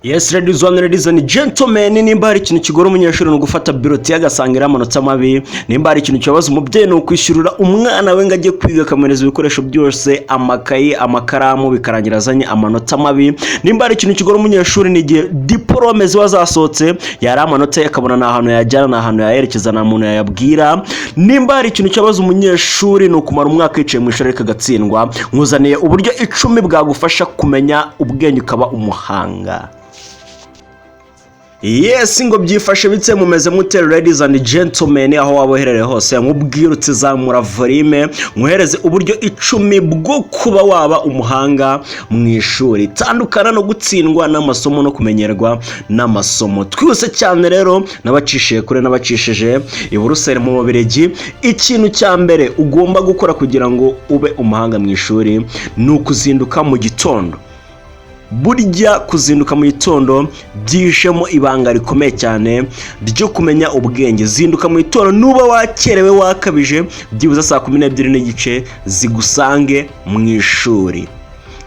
Yes, ladies and ladies and gentlemen, nimba hari ikintu kigora umunyeshuri ni ugufata bulletin agasanga iriho amanota mabi. Nimba hari ikintu kibabaza umubyeyi ni ukwishyurira umwana we ngo ajye kwiga, akamuhereza ibikoresho byose, amakayi, amakaramu, bikarangira azanye amanota mabi. Nimba hari ikintu kigora umunyeshuri ni igihe diporome ziba zasohotse, yari amanota ye akabona nta hantu yajyana, nta hantu yayerekeza, nta muntu yayabwira. Nimba hari ikintu kibabaza umunyeshuri ni ukumara umwaka yicaye mu ishuri ariko agatsindwa. Nkuzaniye uburyo 10 bwagufasha kumenya ubwenge ukaba umuhanga. Yes, ngo byifashe bitse, mumeze mute, ladies and gentlemen, aho waba uherereye hose? Nkubwira uti zamura volume, nkuhereze uburyo 10 bwo kuba waba umuhanga mu ishuri. Tandukana no gutsindwa n'amasomo no kumenyerwa n'amasomo. Twihuse cyane rero, n'abacishije kure, n'abacishije i Buruseli mu Bubiligi. Ikintu cya mbere ugomba gukora kugira ngo ube umuhanga mu ishuri ni ukuzinduka mu gitondo. Burya kuzinduka mu gitondo byihishemo ibanga rikomeye cyane ryo kumenya ubwenge. Zinduka mu gitondo, nuba wakerewe wakabije, byibuze saa 12:30 zigusange mu ishuri.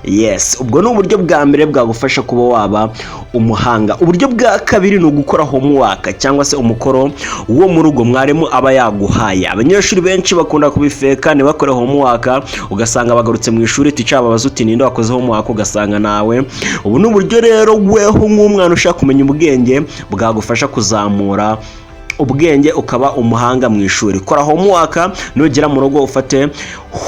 Yes, ubwo ni uburyo bwa mbere bwagufasha kuba waba umuhanga. Uburyo bwa kabiri ni ugukora homework cyangwa se umukoro wo mu rugo mwarimu aba yaguhaye. Abanyeshuri benshi bakunda kubifeka ntibakore homework, ugasanga bagarutse mu ishuri, teacher babaza uti: "Ninde wakoze homework?" Ugasanga nawe. Ubu ni uburyo rero weho nk'umwana ushaka kumenya ubwenge bwagufasha kuzamura ubwenge ukaba umuhanga mu ishuri. Kora homework, nugera mu rugo ufate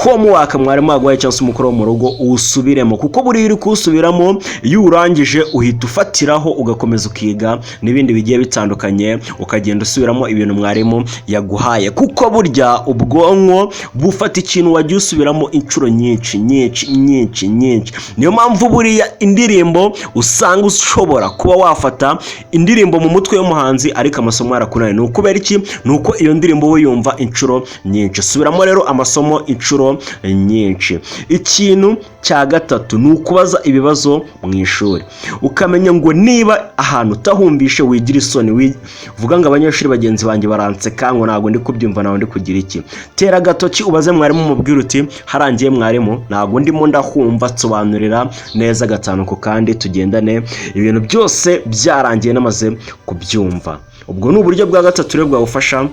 homework mwarimu waguhaye cyangwa se umukoro wo mu rugo uwusubiremo, kuko buriya uri kuwusubiramo, iyo uwurangije uhita ufatiraho ugakomeza ukiga n'ibindi bigiye bitandukanye, ukagenda usubiramo ibintu mwarimu yaguhaye, kuko burya ubwonko bufata ikintu wagiye usubiramo inshuro nyinshi nyinshi nyinshi nyinshi. Niyo mpamvu buriya indirimbo usanga ushobora kuba wafata indirimbo mu mutwe y'umuhanzi ariko amasomo yarakunaniye. Ni ukubera iki? Ni uko iyo ndirimbo uba yumva inshuro nyinshi. Subiramo rero amasomo inshuro nyinshi. Ikintu cya gatatu ni ukubaza ibibazo mu ishuri, ukamenya ngo niba ahantu utahumvishe wigira isoni uvuga ngo abanyeshuri bagenzi banjye baranseka, ngo ntabwo ndi kubyumva, ntabwo ndi kugira iki. Tera agatoki ubaze mwarimu, umubwire uti: "Harangiye mwarimu, ntabwo ndimo ndahumva, nsobanurira neza gatanu ku kandi, tugendane ibintu byose byarangiye namaze kubyumva." Ubwo ni uburyo bwa gatatu rero bwagufasha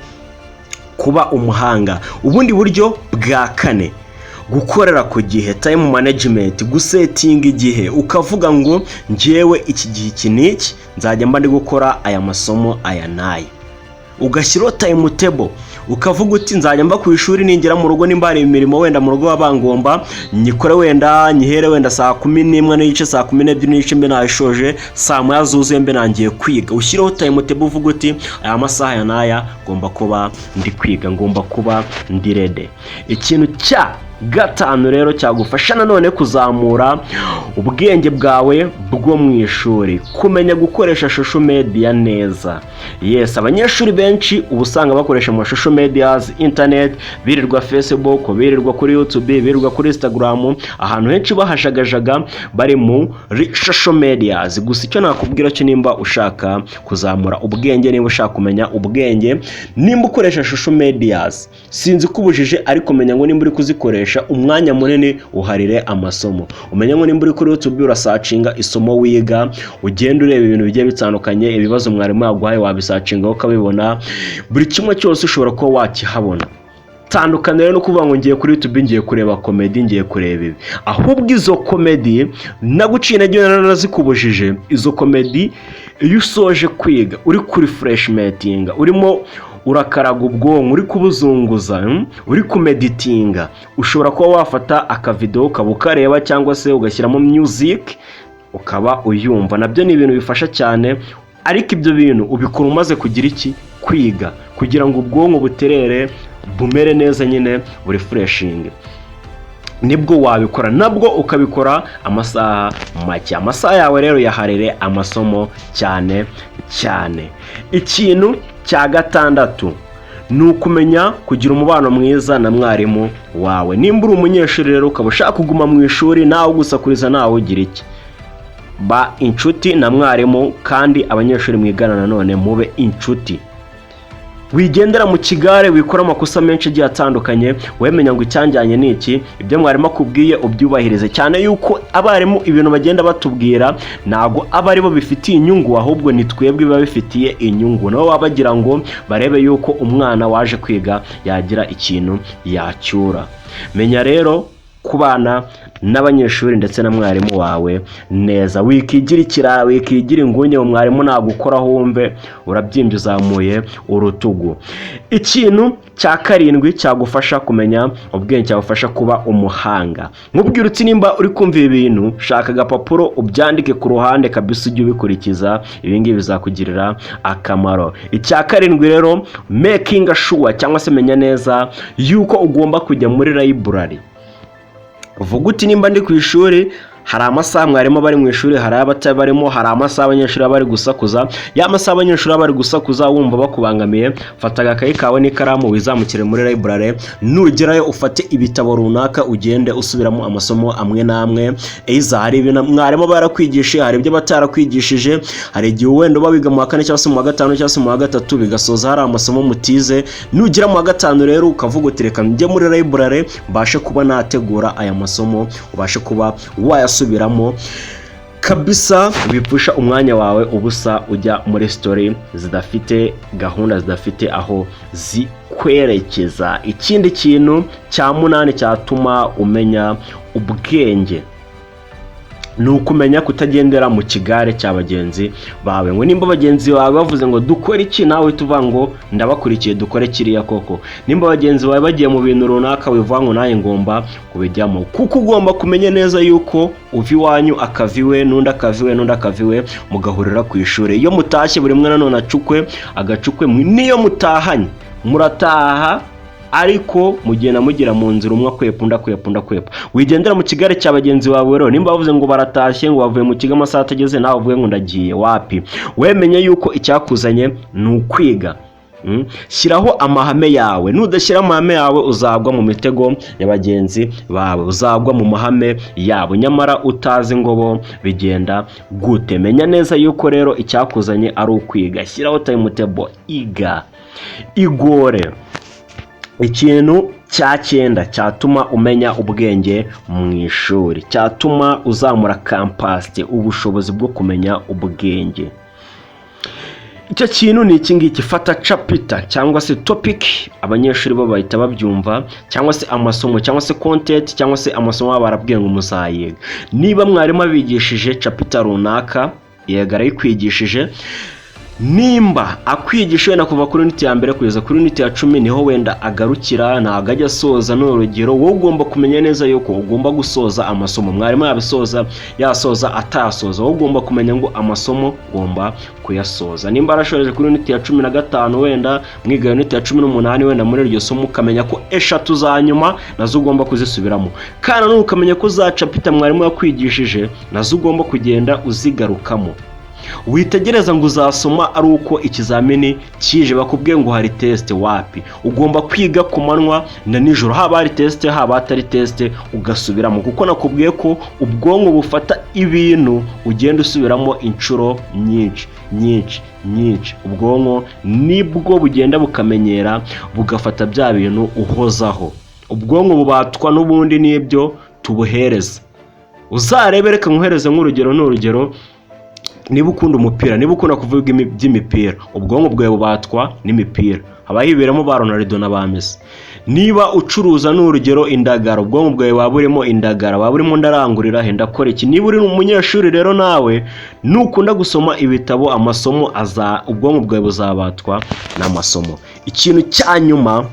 kuba umuhanga. Ubundi buryo bwa kane, gukorera ku gihe, time management, gusetinga igihe, ukavuga ngo ngewe iki gihe iki n'iki nzajya mba ndi gukora aya masomo aya n'aya, ugashyiraho time table, ukavuga uti nzajya mba ku ishuri, ningera mu rugo nimba hari imirimo wenda mu rugo baba bangomba nyikore, wenda nyihere wenda saa 11:30, saa 12:30 mbe nayishoje, saa 1 zuzuye mbe nangiye kwiga. Ushyireho time table, uvuga uti aya masaha aya n'aya ngomba kuba ndi kwiga, ngomba kuba ndi ready. Ikintu cya gatanu rero cyagufasha nanone kuzamura ubwenge bwawe bwo mu ishuri, kumenya gukoresha social media neza. Yes, abanyeshuri benshi uba usanga bakoresha ama social medias, internet, birirwa Facebook, birirwa kuri YouTube, birirwa kuri Instagram, ahantu henshi bahajagajaga bari muri social medias. Gusa icyo nakubwira cyo, nimba ushaka kuzamura ubwenge, niba ushaka kumenya ubwenge, nimba ukoresha social medias, sinzi ko ubujije, ariko menya ngo nimba uri kuzikoresha umwanya munini uharire amasomo. Umenye ngo nimba uri kuri YouTube urasearchinga isomo wiga, ugenda ureba ibintu bigiye bitandukanye, ibibazo mwarimu yaguhaye wabisearchingaho ukabibona, buri kimwe cyose ushobora kuba wakihabona. Tandukana rero no kuvuga ngo ngiye kuri YouTube, ngiye kureba comedy, ngiye kureba ibi. Ahubwo izo comedy naguciye intege, narazikubujije. Izo comedy, iyo usoje kwiga uri kuri refreshmentinga, urimo urakaraga ubwonko, uri kubuzunguza, uri kumeditinga, ushobora kuba wafata akavidewo ukaba ukareba cyangwa se ugashyiramo music ukaba uyumva. Nabyo ni ibintu bifasha cyane, ariko ibyo bintu ubikora umaze kugira iki? Kwiga, kugira ngo ubwonko buterere bumere neza nyine, buri refreshinge, nibwo wabikora. Nabwo ukabikora amasaha make. Amasaha yawe rero yaharire amasomo cyane cyane. Ikintu cya gatandatu ni ukumenya kugira umubano mwiza na mwarimu wawe. Nimba uri umunyeshuri rero ukaba ushaka kuguma mu ishuri, nawe ugusakuriza, nawe ugira iki, ba inshuti na mwarimu, kandi abanyeshuri mwigana nanone mube inshuti. Wigendera mu kigare, wikora amakosa menshi agiye atandukanye. Wemenya ngo icyanjyanye ni iki, ibyo mwarimu akubwiye ubyubahirize, cyane yuko abarimu ibintu bagenda batubwira ntabwo aba aribo bifitiye inyungu, ahubwo ni twebwe biba bifitiye inyungu. Nabo baba bagira ngo barebe yuko umwana waje kwiga yagira ikintu yacyura. Menya rero kubana n'abanyeshuri ndetse na mwarimu wawe neza. Wikigira ikirara, wikigira ingunge ngo mwarimu nagukoraho wumve urabyimbye, uzamuye urutugu. Ikintu cya karindwi cyagufasha kumenya ubwenge, cyagufasha kuba umuhanga, nkubwira uti nimba uri kumva ibi bintu, shaka agapapuro ubyandike ku ruhande kabisa, ujye ubikurikiza. Ibi ngibi bizakugirira akamaro. Icya karindwi rero, making sure cyangwa se menya neza yuko ugomba kujya muri library. Uvuga uti nimba ndi ku ishuri, hari amasaha mwarimu bari mu ishuri, hari abatabarimo, hari amasaha abanyeshuri baba bari gusakuza. Ya masaha abanyeshuri baba bari gusakuza wumva bakubangamiye, fata agakayi kawe n'ikaramu, wizamukire muri library. Nugerayo ufate ibitabo runaka, ugende usubiramo amasomo amwe n'amwe. Eiza hari ibintu mwarimu aba yarakwigishije, hari ibyo batarakwigishije. Hari igihe wenda uba wiga mu wa kane cyangwa se mu wa gatanu cyangwa se mu wa gatatu, bigasoza hari amasomo mutize. Nugera mu wa gatanu rero ukavuga uti reka njye muri library mbashe kuba nategura aya masomo, ubashe kuba wayasubiramo kabisa. Bipfusha umwanya wawe ubusa ujya muri story zidafite gahunda, zidafite aho zikwerekeza. Ikindi kintu cya munani cyatuma umenya ubwenge ni ukumenya kutagendera mu kigare cya bagenzi bawe, ngo nimba bagenzi bawe bavuze ngo dukore iki, nawe tuvuga ngo ndabakurikiye, dukore kiriya koko. Nimba bagenzi bawe bagiye mu bintu runaka, wivuga ngo nawe ngomba kubijyamo, kuko ugomba kumenya neza yuko uva iwanyu akava iwe, n'undi akava iwe, n'undi akava iwe, mugahurira ku ishuri. Iyo mutashye, buri umwe nanone acukwe agacukwe. Niyo mutahanye murataha, ariko mugenda mugera mu nzira, umwe akwepa undi, akwepa undi, akwepa. Wigendera mu kigare cya bagenzi bawe rero. Nimba bavuze ngo baratashye, ngo bavuye mu kigo amasaha atageze, nawe uvuge ngo ndagiye, wapi. Wemenye yuko icyakuzanye ni ukwiga. Shyiraho amahame yawe. Nudashyira amahame yawe, uzagwa mu mitego ya bagenzi bawe, uzagwa mu mahame yabo nyamara utazi ngo bo bigenda gute. Menya neza yuko rero icyakuzanye ari ukwiga. Shyiraho timetable, iga, igore. Ikintu cya cyenda cyatuma umenya ubwenge mu ishuri, cyatuma uzamura capacité, ubushobozi bwo kumenya ubwenge, icyo kintu ni iki ngiki: fata chapter cyangwa se topic, abanyeshuri bo bahita babyumva, cyangwa se amasomo cyangwa se content cyangwa se amasomo baba barabwiye ngo muzayiga. Niba mwarimu abigishije chapter runaka, yego arayikwigishije, nimba akwigisha wenda kuva kuri unit ya mbere kugeza kuri unit ya 10, niho wenda agarukira, ntabwo ajya asoza, ni urugero. Wowe ugomba kumenya neza yuko ugomba gusoza amasomo. Mwarimu yabisoza, yasoza, atayasoza, wowe ugomba kumenya ngo amasomo ugomba kuyasoza. Nimba arashoreje kuri unit ya 15, wenda mwiga unit ya 18, wenda muri iryo somo ukamenya ko eshatu za nyuma nazo ugomba kuzisubiramo, kandi nanone ukamenya ko za chapter mwarimu yakwigishije nazo ugomba kugenda uzigarukamo. Witegereza ngo uzasoma ari uko ikizamini kije, bakubwiye ngo hari test, wapi. Ugomba kwiga ku manywa na nijoro, haba hari test, haba hatari test, ugasubiramo, kuko nakubwiye ko ubwonko bufata ibintu ugenda usubiramo inshuro nyinshi nyinshi nyinshi. Ubwonko nibwo bugenda bukamenyera, bugafata bya bintu uhozaho. Ubwonko bubatwa n'ubundi n'ibyo tubuhereza. Uzarebe, reka nkuhereze nk'urugero. Ni urugero, niba ukunda umupira, niba ukunda kuvuga iby'imipira, ubwonko bwawe bubatwa n'imipira, haba hiberamo ba Ronaldo na ba Messi. Niba ucuruza, ni urugero, indagara, ubwonko bwawe waba burimo indagara, waba burimo ndarangurira he, ndakora iki. Niba uri umunyeshuri rero, nawe nukunda gusoma ibitabo, amasomo aza, ubwonko bwawe buzabatwa n'amasomo. Ikintu cya nyuma,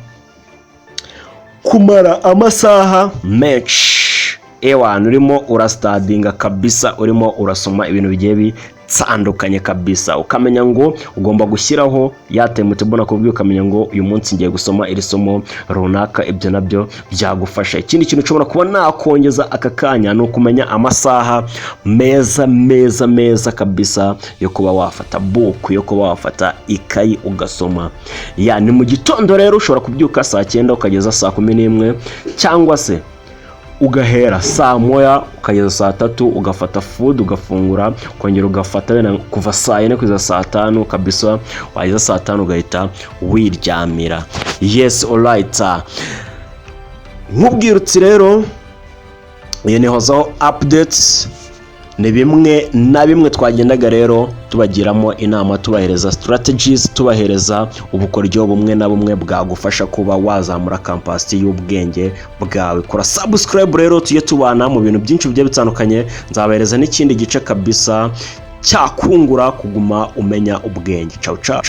kumara amasaha menshi ewana urimo urastudyinga kabisa, urimo urasoma ibintu bigiye bitandukanye kabisa, ukamenya ngo ugomba gushyiraho ya timetable nakubwiye, ukamenya ngo uyu munsi ngiye gusoma iri somo runaka. Ibyo nabyo byagufasha. Ikindi kintu ushobora kuba nakongeza aka kanya ni ukumenya amasaha meza meza meza kabisa yo kuba wafata book, yo kuba wafata ikayi ugasoma. Ya ni mu gitondo rero, ushobora kubyuka saa 9 ukageza saa 11, cyangwa se Ugahera saa 1 ukageza saa 3, ugafata food, ugafungura, ukongera ugafata wenda kuva saa 4 kugeza saa 5 kabisa. Wageza saa 5 ugahita wiryamira. Yes, alright. Nkubwirutse rero, iyo ni Hozaho Updates. Ni bimwe na bimwe twagendaga rero tubagiramo inama, tubahereza strategies, tubahereza ubukoryo bumwe na bumwe bwagufasha kuba wazamura capacity y'ubwenge bwawe. Kora subscribe rero, tujye tubana mu bintu byinshi bigiye bitandukanye. Nzabahereza n'ikindi gice kabisa cyakungura kuguma umenya ubwenge. Ciao ciao.